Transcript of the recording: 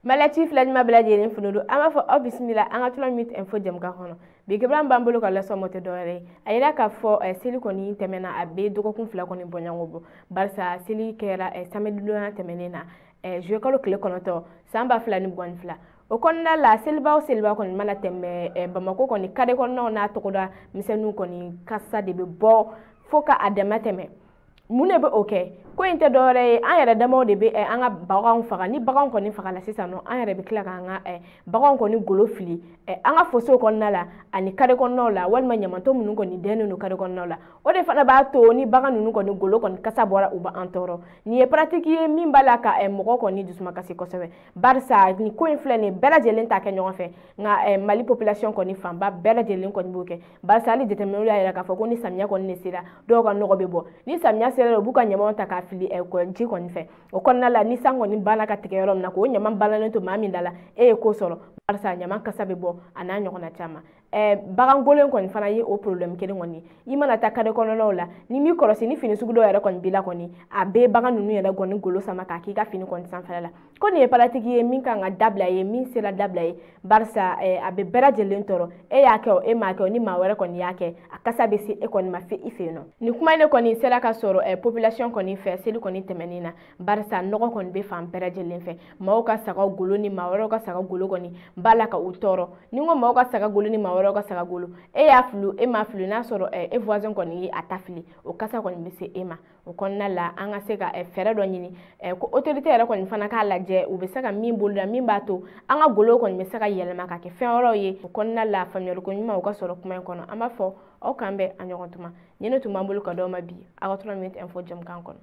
Malati filɛ ɲuman bɛɛ lajɛlen funu don. An b'a fɔ aw bisimila an ka 3 minutes info jɛmukan kɔnɔ. Bi kibaruya b'an bolo ka lasɔn mɔ tɛ dɔwɛrɛ ye. A yira k'a fɔ seli kɔni tɛmɛna, a bɛ dɔgɔkun 2 kɔni bɔɲɔgɔnko bɔ, barisa seli kɛra samedi donya tɛmɛnen na, juillet kalo tile 9 san 2022. O kɔnɔna la, seliba o seliba kɔni mana tɛmɛ, Bamakɔ kɔni carré kɔnɔnaw n'a togoda misɛnninw kɔni kasa de bɛ bɔ fo ka a dama tɛmɛ. Mun de bɛ o kɛ? Ko in tɛ dɔwɛrɛ ye, an yɛrɛ damaw de bɛ an ka baganw faga. Ni baganw kɔni fagala sisan nɔ, an yɛrɛ bɛ tila k'an ka baganw kɔni golo fili an ka fosow kɔnɔna la ani carré kɔnɔnaw la, walima ɲamantɔ minnu kɔni dɛnnen don carré kɔnɔnaw la. O de fana b'a to ni bagan ninnu kɔni golo kɔni kasa bɔra, u b'an tɔɔrɔ. Nin ye pratique ye min b'a la ka mɔgɔ kɔni dusumakasi kasi kosɛbɛ, barisa nin ko in filɛ nin ye, bɛɛ lajɛlen t'a kɛ ɲɔgɔn fɛ, nka Mali population kɔni fanba bɛɛ lajɛlen kɔni b'o kɛ. Barisa hali jateminɛw y'a jira k'a fɔ ko ni samiya kɔni de sera, dɔw ka nɔgɔ bɛ bɔ. Ni samiya sera, u b'u ka ɲamanw ta k'a fili ji kɔni fɛ. O kɔnɔna la, ni san kɔni banna ka tigɛ yɔrɔ min na, k'o ɲaman balannen to maa min da la, e ye ko sɔrɔ, barisa ɲaman kasa bɛ bɔ a n'a ɲɔgɔnna caman. Bagan golen kɔni fana ye o problème kelen kɔni. I mana taa carré kɔnɔnaw la, ni m'i kɔlɔsi, ni fini sugu dɔw yɛrɛ kɔni b'i la kɔni, a bɛ bagan ninnu yɛrɛ kɔni golo sama k'a k'i ka fini kɔni sanfɛla la. Ko nin ye pratique ye min kan ka dabila ye, min sera dabila ye, barisa a bɛ bɛɛ lajɛlen tɔɔrɔ. E y'a kɛ o, e m'a kɛ o, ni maa wɛrɛ kɔni y'a kɛ, a kasa bɛ se e kɔni ma fo i fɛ yen nɔ. Nin kuma in de kɔni sera ka sɔrɔ population kɔni fɛ seli kɔni tɛmɛnen na, barisa nɔgɔ kɔni bɛ fan bɛɛ lajɛlen fɛ. Maaw ka sagaw golo ni maa wɛrɛw ka saga golo kɔni b'a la ka u tɔɔrɔ. Ni n ko maaw ka saga golo ni maa wɛrɛw ka saga golo, e y'a fili, e m'a fili, n'a sɔrɔ e voisin kɔni ye a ta fili, o kasa kɔni bɛ se e ma. O kɔnɔna la, an ka se ka fɛɛrɛ dɔ ɲini ko autorité yɛrɛ kɔni fana k'a lajɛ, u bɛ se ka min boloda min b'a to an ka golo kɔni bɛ se ka yɛlɛma ka kɛ fɛn wɛrɛw ye. O kɔnɔna la, faamuyaliko ɲuman o ka sɔrɔ kuma in kɔnɔ. An b'a fɔ aw k'an bɛn a ɲɔgɔn tuma. Nin de tun b'an bolo ka d'aw ma bi aw ka 3 minutes info jɛmukan kɔnɔ.